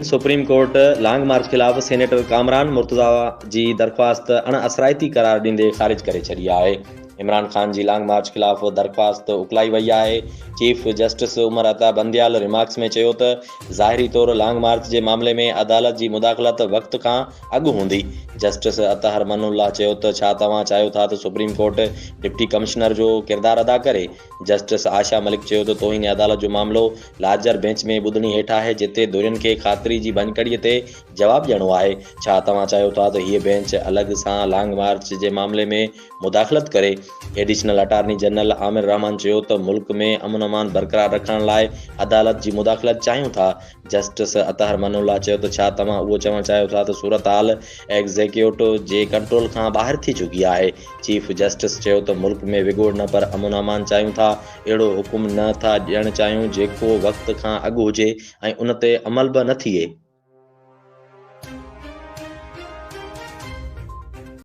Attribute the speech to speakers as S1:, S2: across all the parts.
S1: Supreme court long march خلاف senator Kamran Murtaza جي درخواست اڻ اثرائتي قرار ڏيندي خارج ڪري ڇڏي آهي. عمران خان جي لانگ مارچ خلاف درخواست اڪلائي وئي آهي. Chief justice Umar Ata Bandial remarks ۾ چيو ته ظاهري طور لانگ مارچ جي معاملي ۾ عدالت جي مداخلت وقت کان اڳ هوندي. جسٽس اطهر من الله چيو ته ڇا توهان چاهيو ٿا ته سپريم ڪورٽ ڊپٽي ڪمشنر جو ڪردار ادا ڪري؟ جسٽس عائشه ملڪ چيو ته توهين عدالت جو معاملو لارجر بينچ ۾ ٻڌڻي هيٺ آهي جتي ڌرين کي خاطري جي ڀڃڪڙي تي جواب ڏيڻو آهي، ڇا توهان چاهيو ٿا ته هيء بينچ الڳ سان لانگ مارچ جي معاملي ۾ مداخلت ڪري؟ Additional attorney general Amir Rehman چيو ته ملڪ ۾ امن امان برقرار رکڻ لاء عدالت جي مداخلت چاهيون ٿا. جسٽس اطهر من الله چيو ته ڇا توهان اهو چوڻ چاهيو ٿا ته صورتحال ايگزيڪيوٽو جي ڪنٽرول کان ٻاهر ٿي چڪي آهي؟ چيف جسٽس چيو ته ملڪ ۾ وڳوڙ نه پر امن امان چاهيون ٿا، اهڙو حڪم نه ٿا ڏيڻ چاهيون جيڪو وقت کان اڳ هجي ۽ ان تي عمل به نه ٿئي.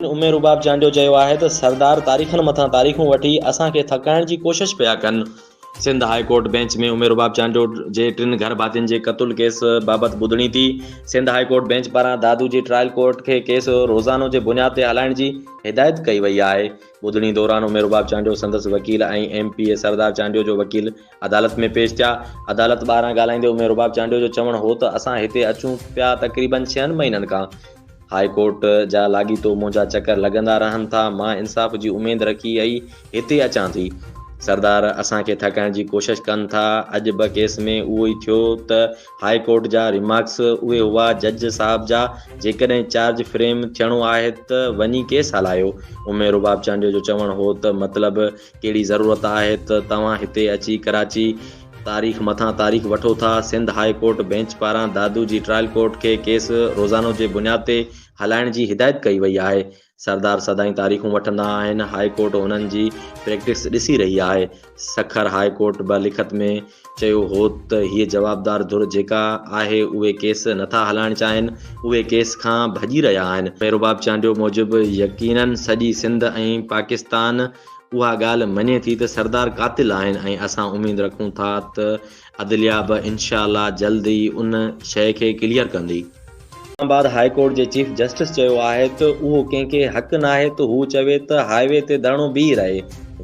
S1: ام رباب چانڊيو چيو آهي ته سردار تاريخن مٿان تاريخون وٺي اسان کي ٿڪائڻ جي ڪوشش پيا ڪن. Sindh high court bench ۾ Umm Rubab Chandio جي ٽن گهر ڀاتين جي قتل ڪيس بابت ٻڌڻي ٿي. سنڌ هاء ڪورٽ بينچ پاران دادو جي ٽرائل ڪورٽ کي ڪيس روزانو جي بنياد تي هلائڻ جي هدايت ڪئي وئي آهي. ٻڌڻي دوران ام رباب چانڊيو، سندس وڪيل ۽ M P A Sardar Chandio جو وڪيل عدالت ۾ پيش ٿيا. عدالت ٻاهران ڳالهائيندي ام رباب چانڊيو جو چوڻ هو ته اسان هتي اچون پيا تقريبن ڇهن مهينن کان هاء ڪورٽ جا لاڳيتو منهنجا چڪر لڳندا رهن ٿا، مان انصاف جي اميد رکي ئي هتي اچان ٿي. سردار اسان کي ٿڪائڻ جي ڪوشش ڪن ٿا، اڄ به ڪيس ۾ اهو ئي ٿيو ته هاء ڪورٽ جا ريمارڪس اهي هئا جج صاحب جا جيڪڏهن چارج فريم ٿيڻو آهي ته وڃي ڪيس هلايو. ام رباب چانڊيو جو چوڻ هو ته مطلب ڪهڙي ضرورت آهي ته توهان هتي اچي ڪراچي تاريخ مٿان تاريخ وٺو ٿا. سنڌ هاء ڪورٽ بينچ پاران دادو جي ٽرائل ڪورٽ کي ڪيس روزانو جي بنياد تي هلائڻ جي هدايت ڪئي وئي آهي. سردار سدائين تاريخون وٺندا آهن، هاء ڪورٽ انهن جي پريڪٽس ڏسي رهي آهي. سکر هاء ڪورٽ به لکت ۾ چيو هو ته هيء جوابدار ڌر جيڪا آهي اهي ڪيس نٿا هلائڻ چاهين، اهي ڪيس کان ڀڄي رهيا آهن. ميرباب چانڊيو موجب يقينن سڄي سنڌ ۽ پاڪستان اها ڳالهه مڃي ٿي ته سردار قاتل آهن ۽ اسان اميد رکون ٿا ته عدليه به انشاء الله جلد ئي ان شيء کي ڪليئر ڪندي. اسلام آباد هاء ڪورٽ جي چيف جسٽس چيو آهي ته اهو ڪنهن کي حق ناهي ته هو چوي ته هاء وي تي ڌرڻو بيهي رهي،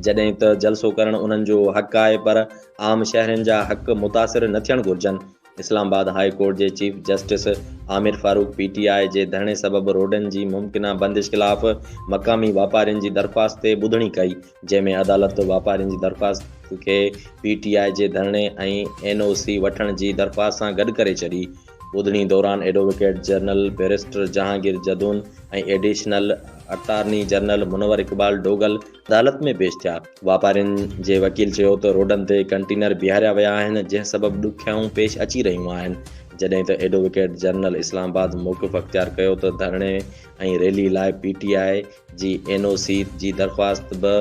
S1: جڏهن ته جلسو ڪرڻ انهن جو حق آهي پر عام شهرين جا حق متاثر نه ٿيڻ گهرجن. اسلام آباد هاء ڪورٽ جي chief justice Amir Farooq P T I جي ڌرڻي سبب روڊن جي ممڪنه بندش خلاف مقامي واپارين جي درخواست تي ٻڌڻي ڪئي، جنهن ۾ عدالت واپارين جي درخواست کي پي ٽي آء جي ڌرڻي ۽ اين او سي وٺڻ جي درخواست سان گڏ ڪري ڇڏي. ٻڌڻي دوران advocate general barrister Jahangir Jadoon ۽ additional attorney general Munawar Iqbal Dogal عدالت ۾ پيش ٿيا. واپارين جي وڪيل چيو ته روڊن تي ڪنٽينر بيهاريا ويا آهن جنهن سبب ڏکيائون پيش اچي رهيون آهن، جڏهن ته ايڊووڪيٽ جنرل اسلام آباد موقف اختيار ڪيو ته ڌرڻي ۽ ريلي لاء پي ٽي آء جي اين او سي جي درخواست به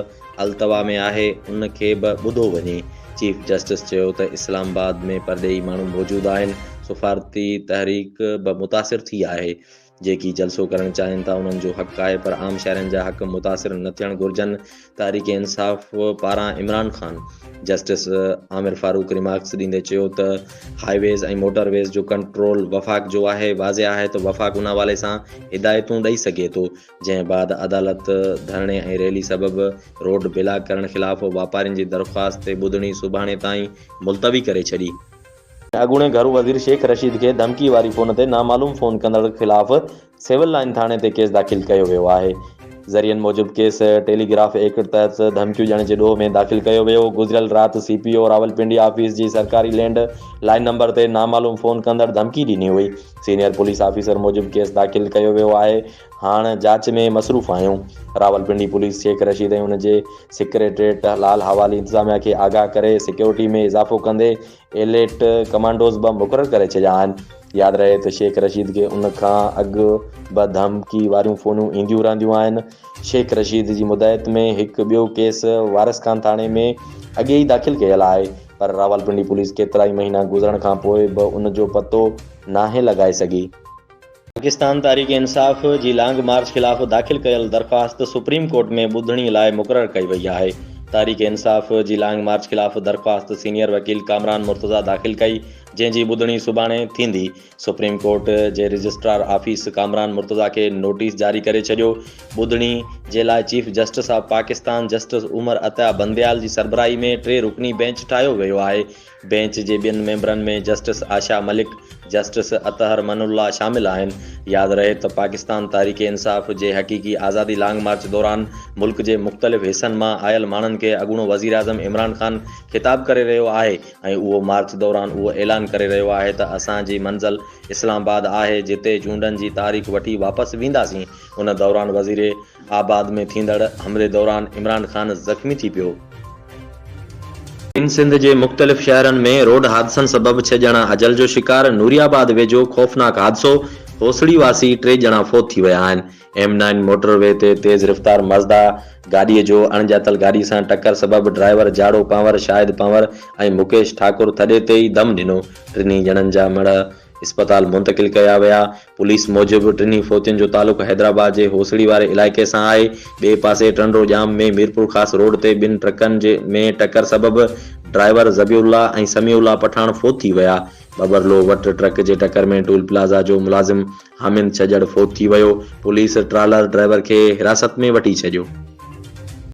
S1: التوا ۾ آهي ان کي به ٻڌو وڃي. چيف جسٽس چيو ته اسلام آباد ۾ پرڏيهي ماڻهو موجود آهن، سفارتي تحريڪ به متاثر ٿي آهي، جيڪي جلسو ڪرڻ چاهين ٿا انهن جو حق آهي پر عام شهرين جا حق متاثر نه ٿيڻ گهرجن، تحريڪ انصاف پاران عمران خان. جسٽس عامر فاروق ريمارڪس ڏيندي چيو ته هاء ويز ۽ موٽر ويز جو ڪنٽرول وفاق جو آهي، واضح آهي ته وفاق ان حوالي سان هدايتون ڏئي سگهي ٿو، جنهن بعد عدالت ڌرڻي ۽ ريلي سبب روڊ بلاڪ ڪرڻ خلاف واپارين جي درخواست تي ٻڌڻي سڀاڻي تائين ملتوي ڪري ڇڏي. اڳوڻي گهرو وزير شيخ رشيد کي ڌمڪي واري فون تي نامعلوم فون ڪندڙ خلاف سول لائن ٿاڻي تي ڪيس داخل ڪيو ويو آهي. ذريعن موجب ڪيس ٽيلي گراف ايڪٽ تحت ڌمڪيون ڏيڻ جي ڏوهه ۾ داخل ڪيو ويو. گذريل رات سي پي او راولپنڊي آفيس جي سرڪاري لينڊ لائن نمبر تي نامعلوم فون ڪندڙ ڌمڪي ڏني هئي. سينيئر پوليس آفيسر موجب ڪيس داخل ڪيو ويو آهي، هاڻ جاچ ۾ مصروف آهيون. راولپنڊي پوليس شيخ رشيد ۽ ان جي سيڪريٽريٽ لال حوالي انتظاميا کي آگاهه ڪري سيڪيورٽي ۾ اضافو ڪندي ايليٽ ڪمانڊوز به مقرر ڪري ڇڏيا آهن. ياد رهي ته شيخ رشيد کي ان کان اڳ به ڌمڪي واريون فونون اينديون رهنديون آهن. شيخ رشيد جي مدعيت ۾ هڪ ٻيو ڪيس وارث خان ٿاڻي ۾ اڳي ئي داخل ڪيل آهي پر راولپنڊي پوليس ڪيترائي مهينا گذرڻ کانپوء به ان جو پتو ناهي لڳائي سگهي. پاڪستان تحريڪ انصاف جي لانگ مارچ خلاف داخل ڪيل درخواست سپريم ڪورٽ ۾ ٻڌڻي لاء مقرر ڪئي وئي آهي. تحريڪ انصاف جي لانگ مارچ خلاف درخواست سينيئر وڪيل ڪامران مرتضيٰ داخل ڪئي، جنهن جي ٻڌڻي سڀاڻي ٿيندي. سپريم ڪورٽ جي رجسٽرار آفيس ڪامران مرتضيٰ کي نوٽيس جاري ڪري ڇڏيو. ٻڌڻي جي لاء chief justice of Pakistan justice Umar Ata Bandial جي سربراهي ۾ ٽي رڪني بئنچ ٺاهيو ويو آهي. بئنچ جي ٻين ميمبرن ۾ justice Asha Malik, justice Athar Minallah شامل آهن. ياد رهي ته پاڪستان تحريڪ انصاف جي حقيقي آزادي لانگ مارچ دوران ملڪ جي مختلف حصن مان آيل ماڻهن کي اڳوڻو وزيراعظم عمران خان خطاب ڪري رهيو آهي ۽ اهو مارچ دوران اهو اعلان ڪري رهيو آهي ته اسان جي منزل اسلام آباد آهي جتي چونڊن جي تاريخ وٺي واپس وينداسين ان دوران وزير آباد ۾ ٿيندڙ حملي دوران عمران خان زخمي ٿي پيو. سنڌ جي مختلف شهرن ۾ روڊ حادثن سبب ڇهه ڄڻا اجل جو شڪار، نوري آباد ويجهو خوفناڪ حادثو، هوسڙي واسي ٽي ڄڻا فوت ٿي ويا آهن. ايم نائن موٽر وي تي تيز رفتار مزدا گاڏي جو اڻڄاتل گاڏي سان ٽڪر سبب ڊرائيور جاڙو پنهور، شاهد پنهور ۽ مڪيش ٺاڪر ٿڏي تي ئي دم ڏنو، ٽنهي ڄڻن جا مڙهه اسپتال منتقل ڪيا ويا. پوليس موجب ٽنهي فوتين جو تعلق حيدرآباد جي هوسڙي واري علائقي سان آهي. ٻئي پاسي ٽنڊو ڄام ۾ ميرپورخاص روڊ تي ٻن ٽرڪن جي ۾ ٽڪر سبب ڊرائيور ذبيح الله ۽ سميع الله پٺاڻ فوت ٿي ويا. ٻٻرلو وٽ ٽرڪ جي ٽڪر ۾ ٽول پلازا جو ملازم حامد ڇڄڙ فوت ٿي ويو. پوليس ٽرالر ڊرائيور کي حراست ۾ وٺي ڇڏيو.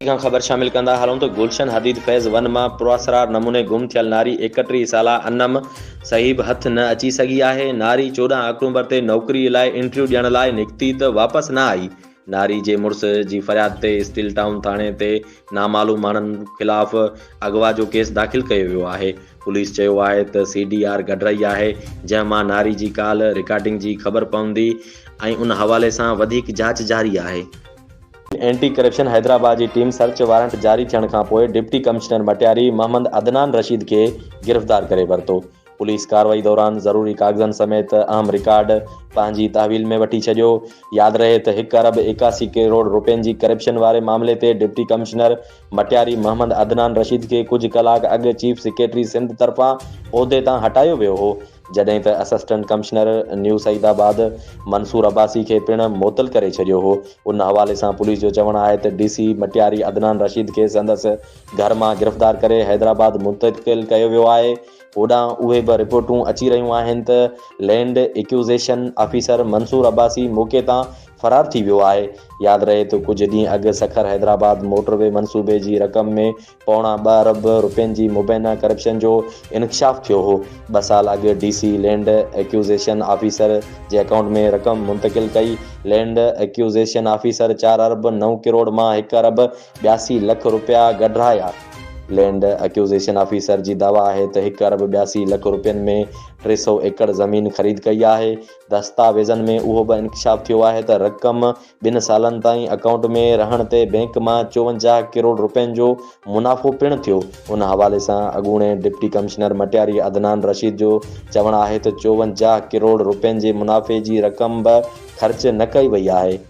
S1: کان خبر شامل ڪندا هلون ته گلشن حديد فيز ون مان پراسرار نموني گم ٿيل ناري 31 سالا انم صحيب هٿ نه اچي سگهي آهي، ناري 14 آڪٽومبر تي نوڪري لاء انٽريو ڏيڻ لاء نڪتي ته واپس نه آئي، ناري جي مڙس جي فرياد تي اسٽيل ٽائون ٿاڻي تي نامعلوم ماڻهن خلاف اغوا جو ڪيس داخل ڪيو ويو آهي، پوليس چيو آهي ته سي ڊي آر گهڙرائي آهي، جنهن مان ناري جي ڪال رڪارڊنگ جي خبر پوندي ۽ ان حوالي سان وڌيڪ جاچ جاري آهي. اينٽي ڪرپشن حيدرآباد جي ٽيم سرچ وارنٽ جاري ٿيڻ کانپوء ڊپٽي ڪمشنر مٽياري محمد عدنان رشيد کي گرفتار ڪري ورتو. پوليس ڪارروائي دوران ضروري ڪاغذن سميت اهم رڪارڊ پنهنجي تحويل ۾ وٺي ڇڏيو. ياد رهي ته هڪ ارب 81 ڪروڙ روپين جي ڪرپشن واري معاملي تي ڊپٽي ڪمشنر مٽياري محمد عدنان رشيد کي ڪجهه ڪلاڪ اڳ چيف سيڪريٽري سنڌ طرفان عهدي تان هٽايو ويو هو. جڏهن ته assistant commissioner new Saeedabad Mansoor Abbasi کي پڻ معطل ڪري ڇڏيو هو. ان حوالي سان پوليس جو چوڻ آهي ته ڊي سي مٽياري عدنان رشيد کي سندس گهر مان گرفتار ڪري حيدرآباد منتقل ڪيو ويو آهي. هوڏانهن اهي به رپورٽون اچي رهيون آهن ته land acquisition officer Mansoor Abbasi موقعي تان فرار ٿي ويو آهي. ياد رهي ته ڪجهه ڏينهن اڳ سکر حيدرآباد موٽر وي منصوبي جي رقم ۾ پوڻا ٻه ارب روپين جي مبينا ڪرپشن جو انڪشاف ٿيو هو. ٻه سال اڳ D C land acquisition officer جي اڪائونٽ ۾ رقم منتقل ڪئي. لينڊ ايڪوزيشن آفيسر چار ارب نو ڪروڙ مان هڪ ارب 82 لک روپيا گڏرايا. لينڊ ايڪوزيشن آفيسر جي دعويٰ آهي ته هڪ ارب 82 لک روپين ۾ 300 ايڪڙ زمين خريد ڪئي آهي. دستاويزن ۾ اهو به انڪشاف ٿيو آهي ته رقم ٻن سالن تائين اڪائونٽ ۾ رهڻ تي بئنڪ مان 54 ڪروڙ روپين جو منافعو پڻ ٿيو. ان حوالي سان اڳوڻي ڊپٽي ڪمشنر مٽياري عدنان رشيد جو چوڻ آهي ته 54 ڪروڙ روپين جي منافعي جي رقم به خرچ نه ڪئي وئي آهي.